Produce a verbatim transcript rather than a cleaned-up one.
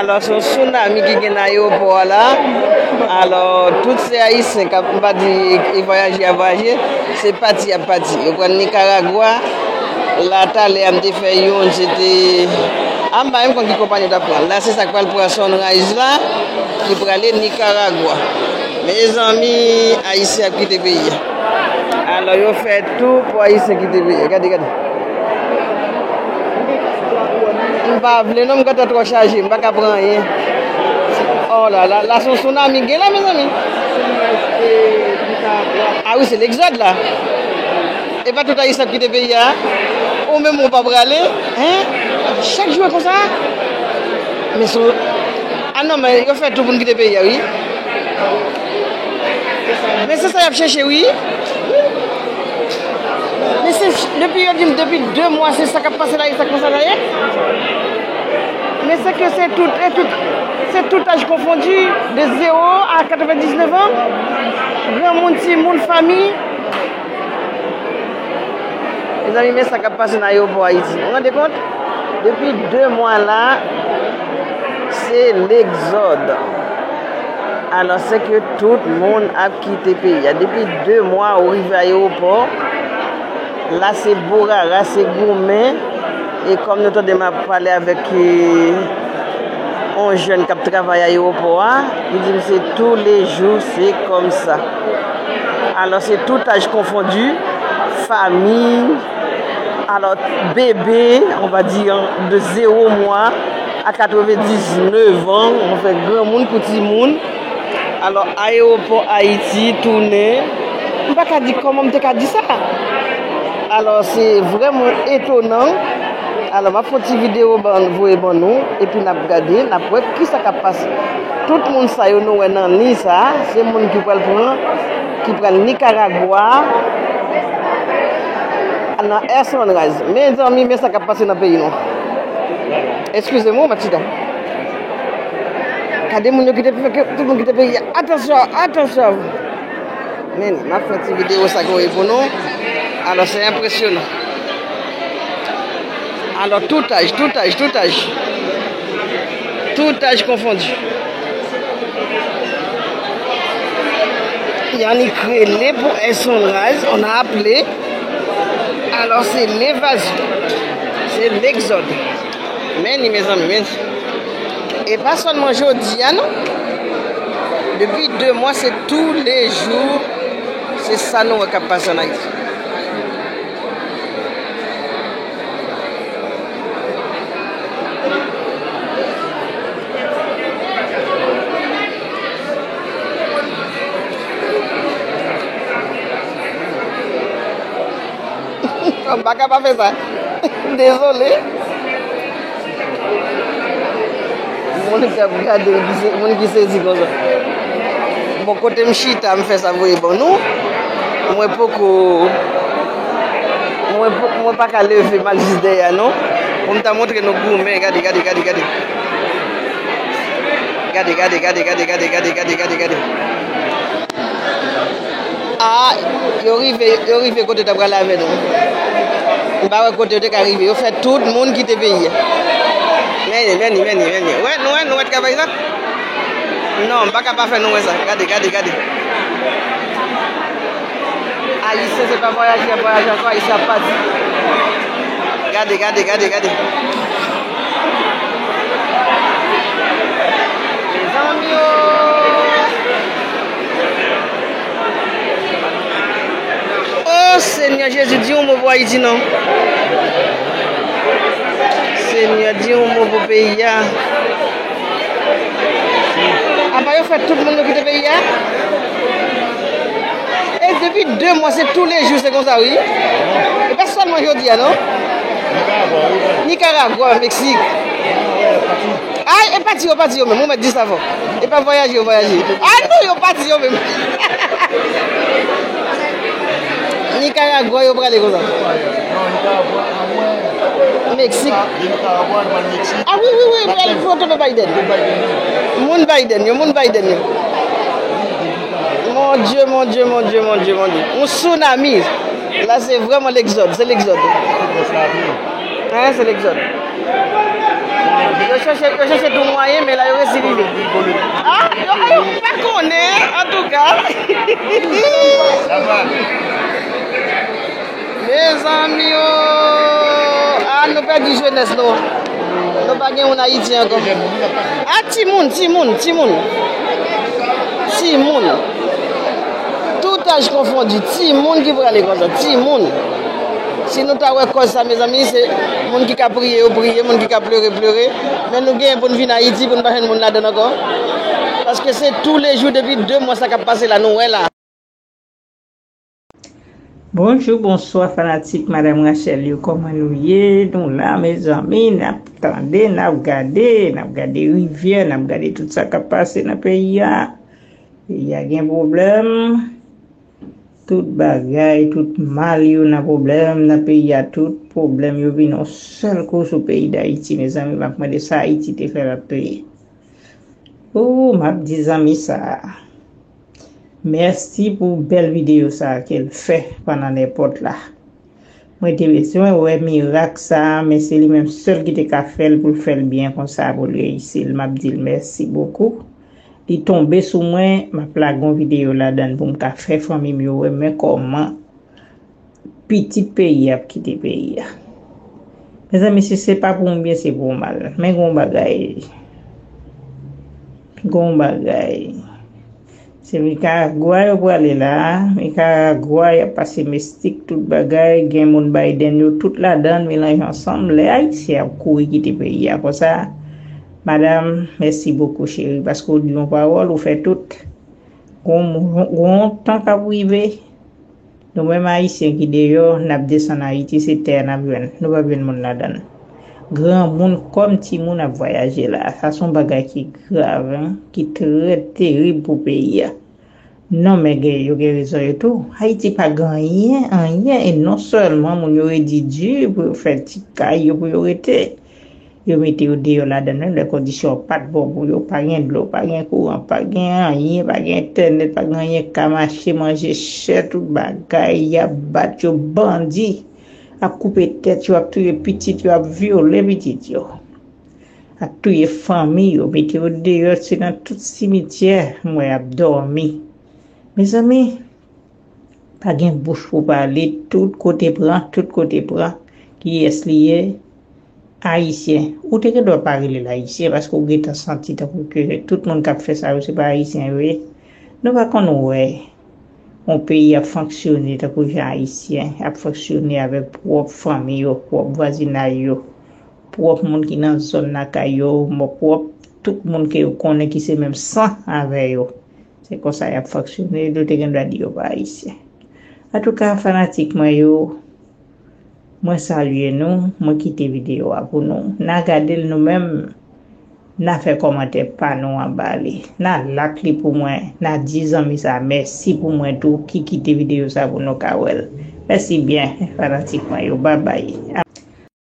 Alò, se yon tsunami ki gen nan ayewopò a la. Alò, tout se Ayisyen k ap, m pa di e vwayaje y ap vwayaje, se pati y ap pati. Yo pral Nikaragwa, la talè a m te fè youn, se te, a m pa menm konn ki konpayi yo t ap pran. La, se sa k pral pran Sunrise la, ki prale Nikaragwa. Mezanmi, Ayisyen ap kite peyi a. Alò, yo fè tou pou Ayisyen kite peyi a. Gade, gade. M pa vle non, m gentan twò chaje, m pa ka pran anyen. Oh la la, la se yon tsunami gen la, mezanmi. Ah wi, se legzòd la. E pa tout Ayisyen ap kite peyi a. Ou menm ou pa prale, hein? Chak jou e konsa. Men se, ah non, men yo fè tou pou n kite peyi a, wi. Men se sa y ap chèche, wi. Men se, depi yo di m, depi de mwa, se sa k ap pase la, e sa konsa la ye. Men se ke se tout, e tout, se tout aj konfondi, de zewo a katrevendiznèf an. Granmoun, timoun, fanmi. Mezanmi, men sa k ap pase nan ayewopò Ayiti. Ou rande kont? Depi de mwa la, se legzòd. Alò, se ke tout moun ap kite peyi a. Depi de mwa, ou rive ayewopò, la se bourara, se goumen. E kòm nou tande m ap pale avèk, eh, yon jèn k ap travay ayewopò a, li di m se toulejou, se kòmsa. Alò, se tout aj konfondi, fanmi, alò, bebe, on va dire, de zewo mwa a katrevendiznèf an, anfen, granmoun kou timoun. Alò, ayewopò Ayiti tounen, m pa ka di kòman m te ka di sa. Alò, se vrèman etonan. Alò, m ap fè yon ti videyo ban, voye ban nou, epi n ap gade, n ap wè kisa k ap pase. Tout moun sa yo nou wè nan liy sa, se moun ki pral pran, ki pral Nikaragwa, nan Air Sunrise. Mezanmi, men sa k ap pase nan peyi nou. Eskize m, wi, Machita. Gade moun yo kite, tout moun kite peyi a. Atansyon, atansyon. Men, m ap fè ti videyo sa k voye pou nou. Alò, se enpresyonan. Alò, tout aj, tout aj, tout aj. Tout aj konfondi. Yannick rele pou Air Sunrise, on a appelé. Alò, se levazyon. Se legzòd. Men li, mezanmi, men. E pa sèlman jodi a, non. Depi de mwa, se toulejou. Se sa nou wè k ap pase ann Ayiti. M pa ka pa fè sa. Dezole. Moun k ap gade, moun ki se-, moun ki sezi konsa. Bon, kote m chita, m fè sa voye ban nou. Mwen poko, mwen po-, mwen pa ka leve m al jis dèyè a, non. Pou m ta montre nou goumen, gade, gade, gade, gade. Gade, gade, gade, gade. Ah, yo rive, yo rive kote yo t ap prale avè nou. M pa wè kote yo te ka rive. Yo fè tout moun kite peyi a. Men li, men li, men li, men li. Wè, nou wè, nou wè travay sa? Non, m pa ka pa fè nou wè sa. Gade, gade, gade. Ayisyen se pa vwayaje y ap vwayaje ankò, Ayisyen ap pati. Gade, gade, gade, gade. Mezanmi o! O Senyè Jezi, di yon mo pou Ayiti non. Senyè, di yon mo pou peyi a. Apa yo fè tout moun yo kite peyi a? E depi de mwa, se toulejou, se konsa, wi. E pa sèlman jodi a, non? Nikaragwa, Meksik. Ay, e pati yo, pati yo menm, ou mèt di sa fò. E pa vwayaje yo vwayaje. Ay, non, yo pati yo menm. Nikaragwa, yo prale konsa. Meksik. Ah wi, wi, wi, pral foto de Biden. Moun Biden yo, moun Biden yo. Mon Dieu, mon Dieu, mon Dieu, mon Dieu, mon Dieu. Un tsunami. La, se vrèman legzòd, se legzòd. Hein, se legzòd. Yo chèche, yo chèche tou mwayen, men la yo resi rive. Ah, yo, yo pa konnen, antouka. Mezanmi, oh, ah, nou pèdi jenès nou. Nou pa gen moun Ayiti ankò. Ah, timoun, timoun, timoun. Timoun. Tout aj konfondi. Timoun ki prale konsa. Timoun. Si nou ta wè kòz sa, mezanmi, se moun ki ka priye, yo priye, moun ki ka plere, plere. Men nou genyen pou n vin Ayiti, pou n pa jwenn moun ladan ankò. Paske se toulejou depi de mwa sa k ap pase la, nou wè la. Bonjou, bonswa, fanatik Madam Rachel yo, kòman nou ye? Nou la, mezanmi, n ap tande, n ap gade, n ap gade rivyè, n ap gade tout sa k ap pase nan peyi a. Peyi a gen pwoblèm, tout bagay, tout mal yo nan pwoblèm, nan peyi a, tout pwoblèm yo vin yon sèl kou sou peyi Dayiti, mezanmi, m ap mande sa Ayiti te fè l ap peye. Oh, m ap di zanmi sa a. Mèsi pou bèl videyo sa a ke l fè pandan nenpòt la. Mwen te bezwen wè mirak sa a, men se li menm sèl ki te ka fè l pou l fè l byen konsa pou l reyisi l. M ap di l mèsi bokou. Li tonbe sou mwen, m ap lage yon videyo ladan l pou m ka fè fanmi m yo wè men kòman pitit peyi a ap kite peyi a. Mezanmi, si se pa pou yon byen, se pou yon mal. Men gon bagay. Gon bagay. Se Nikaragwa yo prale la. Nikaragwa, y ap pase mestik, tout bagay. Gen moun Biden yo, tout ladan, melanje ansanm. Lè Ayisyen ap kouri kite peyi a konsa. Madam, mèsi bokou, cheri, paske w di yon pawòl, ou fè tout. Gon, gon tan k ap rive. Nou menm Ayisyen ki deyò, n ap desann Ayiti, se tè a n ap jwenn. Nou p ap jwenn moun ladan l. Granmoun kòm timoun ap vwayaje la. Sa se yon bagay ki grav, en, ki trè terib pou peyi a. Non, men gen, yo gen rezon yo tou. Ayiti pa gen anyen, anyen, e non sèlman moun yo redi di pou yo fè ti kay yo pou yo rete. Yo mete yo deyò ladan l menm lè kondisyon pa t bon pou yo, pa gen dlo, pa gen kouran, pa gen anyen, pa gen entènèt, pa gen anyen k ka mache, manje chè, tout bagay, y ap bat yo, bandi ap koupe tèt yo, ap touye pitit yo, ap vyole pitit yo, ap touye fanmi yo, mete yo deyò, se nan tout simityè m wè y ap dòmi. Mezanmi, pa gen bouch pou pale, tout kote pran, tout kote pran. Kiyès li ye? Ayisyen. Ou te gen dwa pa rele l Ayisyen, paske ou gentan santi tankou ke tout moun k ap fè sa yo, se pa Ayisyen yo ye. Nou pa konn wè yon peyi ap fonksyone tankou jan Ayisyen ap fonksyone avèk pwòp fanmi yo, pwòp vwazinay yo, pwòp moun ki nan zòn lakay yo, pwòp tout moun ke yo konnen ki se menm san avè yo. Se konsa y ap fonksyone, nou te gen dwa di yo pa Ayisyen. Antouka, fanatik mwen yo, mwen salye nou, mwen kite videyo a pou nou. N a gade l nou menm, n a fè kòmantè pa nou anba li. N a like li pou mwen, n a di zanmi sa a mèsi pou mwen tou ki kite videyo sa a pou nou ka wè l. Mèsi byen, fanatik mwen yo, babay.